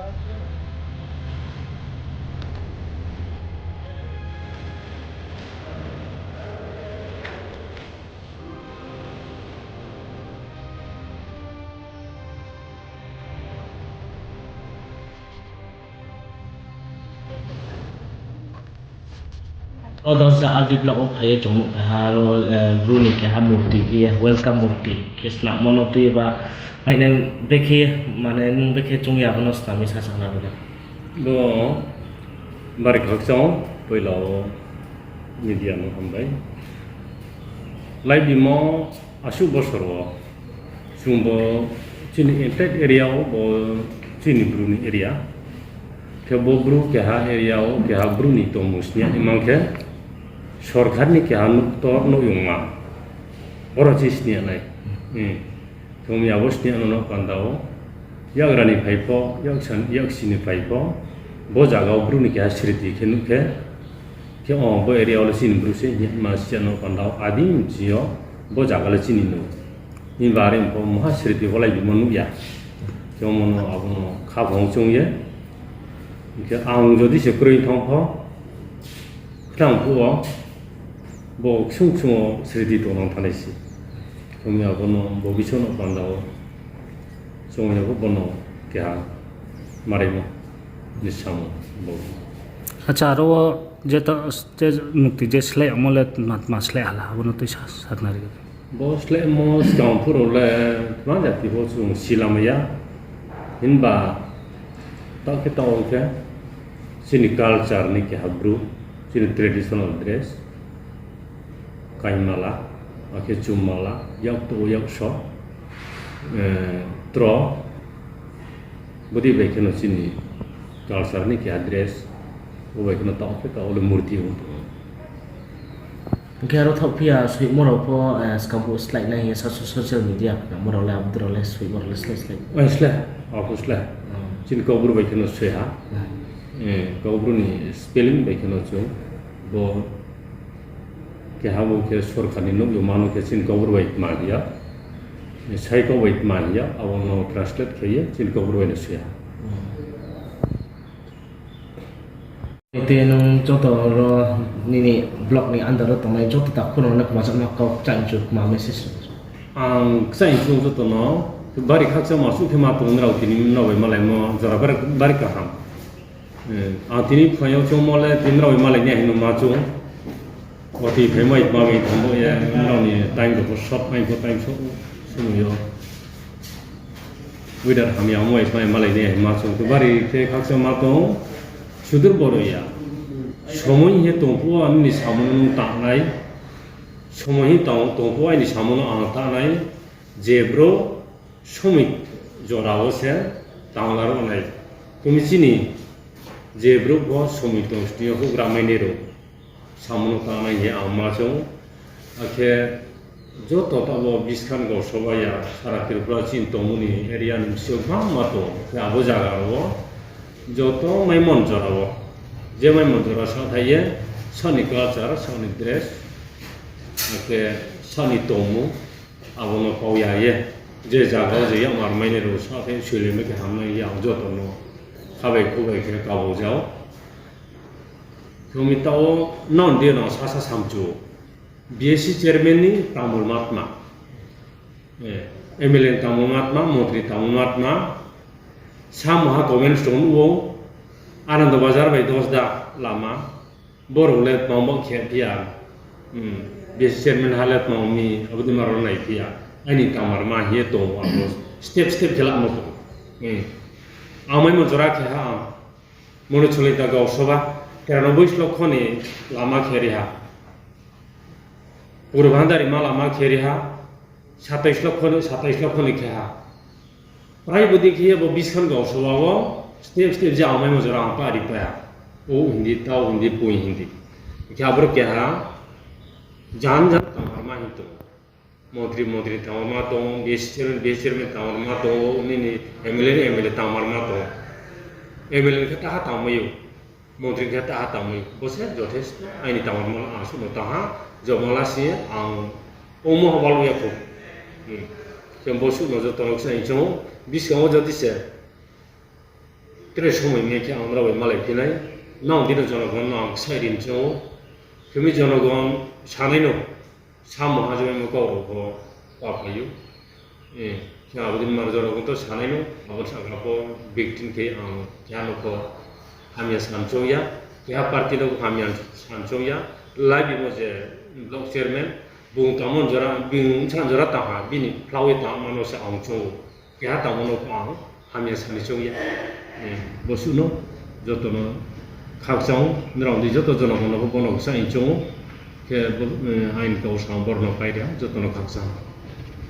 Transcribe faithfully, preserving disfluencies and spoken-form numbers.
O dosa R D block wo phai ye chung nuh ha ro, eh, Bru ni keha murti khe ye, welcome murti khe snamo no tui ba, aini bekhe, mane nung bekhe chung ya bono snami sa sakna rwna. Bo bari khakchang, poila o media no hambai. Laibimo asuh bosor wo, chung bo chini entire area wo bo chini Bru ni area. Khe bo Bru keha area wo keha Bru ni tongmung sniya imang khe, sorkar ni keha nuhtor nuhyungma. Oro chi sniya nai. Hmm. Thum ya bo sniya no no panda wo. Yagra ni phai pho, yaksan, yaksi ni phai pho. Bo jaga wo Bru ni keha sriti khe nuh khe. Khe o bo area wo le chini Bru se hing ma siya no panda wo. Adi mchi yo bo jaga le chini no. Himba are pho mha sriti bo laibimo nuh ya. Khe omo no abo no khaphang chung ye. Khe ang jodi se kroi thang pho. Khnang phuh wo, bo ksung ksung wo sriti tongnang thanai se. Khe abo no bo biso no panda wo. Chung ya bo bono keha maraimo ni samo bo. Acha, aro wo je ta, je mukti je slái amo le tma, tma slái hala, abo no tui sa, sakna ri. Bo sláimo skang phuro le tma jati bo chung silamaya. Himba ta khe ta ong khe chini culture ni keha Bru, chini traditional dress, kaimala, akhe chummala, yak to yak so, eh, tro, bodi bai kheno chini culture ni keha dress, bo bai kheno taoh khe taoh le murti ong tong ou. Hingkhe aro thaoh phiya soimo rao pho, eh, skang bo slái nai hing ye sa so social media khna mo rao le, abo rao le soimo rao le slái slái. Ai slái, abo slái. Hmm. Chini Kaubru bai kheno soi ha. Hmm. Eh, Kaubru ni spelling bai kheno chung bo Keha bo khe sorkar ni nouh yo mano khe chini Kaubru bai tma hing ya, sai kau bai tma hing ya, abo no translate khe ye chini Kaubru bai no soi ha. Tei nung joto ro nini block ni under wo tongnai joto takhu rao no kma jakma kau kchaih mchu kma message. Ang kchaih mchu joto no bari khakchangma suh khe ma tong nrao tini nrao bai malaimo jora bari, bari kaham. Eh, ang tini phaiyong chungmo le tini nrao bai malai ni hino ma chung. Oti phaimai tma bai thanngbo ye, nrao ni time rao pho short, mai pho time short, sumoi yo. Weather hamya ong bai tma malai ni ma chung. Khe bari khe khakchangma tong, sudur boro ya. Somoi hing ye tong phuh wo aini samung no nung tangnai. Somoi hing tong, tong phuh wo aini samung no ang tangnai. Je brouh somoi jora wo se tangla rao nai. Kumi chini je brouh pho somoi tong sning yo houhgra mai nai rao samung no tangnai hing ye ang ma chung. Akhe joto taoh bo buskang gau soba ya sara Tripura chini tongmo ni area ni bsing yo bangma tong. Khe abo zaga rao wo joto maimon jora wo, je maimon jora saohthai ye, saoh ni culture, saoh ni dress, akhe saoh ni tongmung, abo no kau ya ye, je zaga wo je yakmar mai nai rao saohthai soilai mai khe hamnai ye ang joto no khabai khubai khe kabo jao. Khe ong mi taoh wo nrao ni deing yo no sasa samchu, B S C chairman ni tangmul ma tma, eh, M L A ni tangmul ma tma, montri tangmul ma tma, samung ha comment stone wo, Anando Bazar bai Dosda lama, borok le tma bo khe phi ya, hmm, B S C chairman ha le tma mi, abo dei ma rao nai phi ya, aini tangmar ma hing ye tong, abo step step khe lamo tong. Hmm. Ang maimo jora khe ha, Moni Cholita gau soba, tera no boi slok kho ni lama khe ri ha. Purbo Bhandari ma lama khe ri ha, satais lok kho ni, satais lok kho ni khe ha. Prai bodi khe ye bo buskang gau soba wo, step step je ang maimo jora ang pari pai ha. O hindi, tao hindi, poi hindi. Khe aboro keha, jan jan tangmar ma hing tong. Montri, montri tangmar ma tong, B S C chairman, B S C chairman tangmar ma tong, nini M L A ni M L A tangmar ma tong. M L A ni khe taha tangmai ou, montri ni khe taha tangmai ou. Bo se jothesto aini tangmar ma ang suh no tangha, jomala si ang omo ha balu ya kho. Hmm. Khe bo suh no joto no khe ang chung, buskang wo jodi se Tre somoi mai khe ang nrao bai malai phi nai. Nang di no jonogon no ang ksaih ri choung ou. Khe mi jonogon sanai no, samung ha jemaimo kau rao pho pa phai ou. Khe abo dei mar jonogon to sanai no, abo sahka pho victim khe ang keha no pho hamya san choung ya, keha party no pho hamya san choung ya. Lai bimo je block chairman, bung tangmo jora, bini bsa jora tang ha, bini phlao ye tangma no se ang choung ou. Keha tangmo no pho ang hamya sani choung ya. Bo suh no joto no khakchang, nrao di joto jonogon no pho bono ksaih choung ou. Khe aini kau sa ang boro no pai ri ha, joto no khakchang.